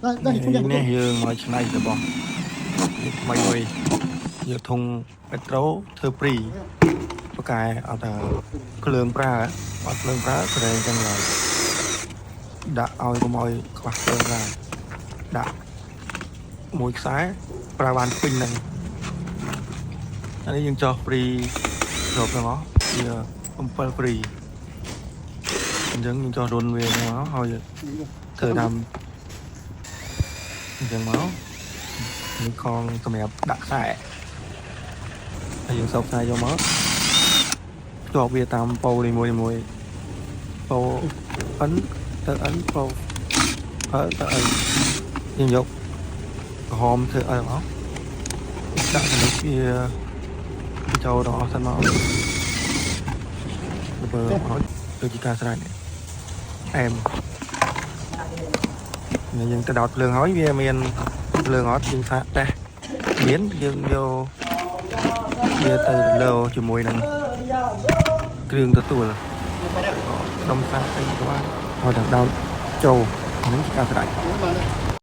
那那你充电不 នេះ 够。 យើងមកឆ្នៃរបស់នេះថ្មីមួយយកធុងពេត្រូធ្វើ pre បកែអត់ថាភ្លើងប្រើអត់ភ្លើងប្រើក្រែងចឹងឡើយដាក់ឲ្យកុំឲ្យខ្វះភ្លើងប្រើដាក់មួយខ្សែប្រើបានពេញហ្នឹងអានេះយើងចោះ pre គ្រប់ទាំងអស់វា7 pre អញ្ចឹងយើងចោះរុនវាមកហើយធ្វើតាមអញ្ចឹងមកនេះខងសម្រាប់ដាក់ខ្សែហើយយើងសោកខ្សែយកមកភ្ជាប់វាតាមប៉ូលនីមួយៗប៉ូល N ទៅ N ប៉ូល L ទៅ L យើងយកក្រហមធ្វើ L មកដាក់ទៅនេះវាចូលដល់អស់សិនមកទៅឲ្យដូចជាការស្រេចនេះអែមនេះយើងទៅដោតភ្លើងហើយវាមានភ្លើងអត់យើងសាកតេស្តមានយើងយកវាទៅលើជាមួយនឹងគ្រឿងទទួលដុំសាកអីក៏បានហើយដល់ដោតចូលហ្នឹងជាការស្រេច។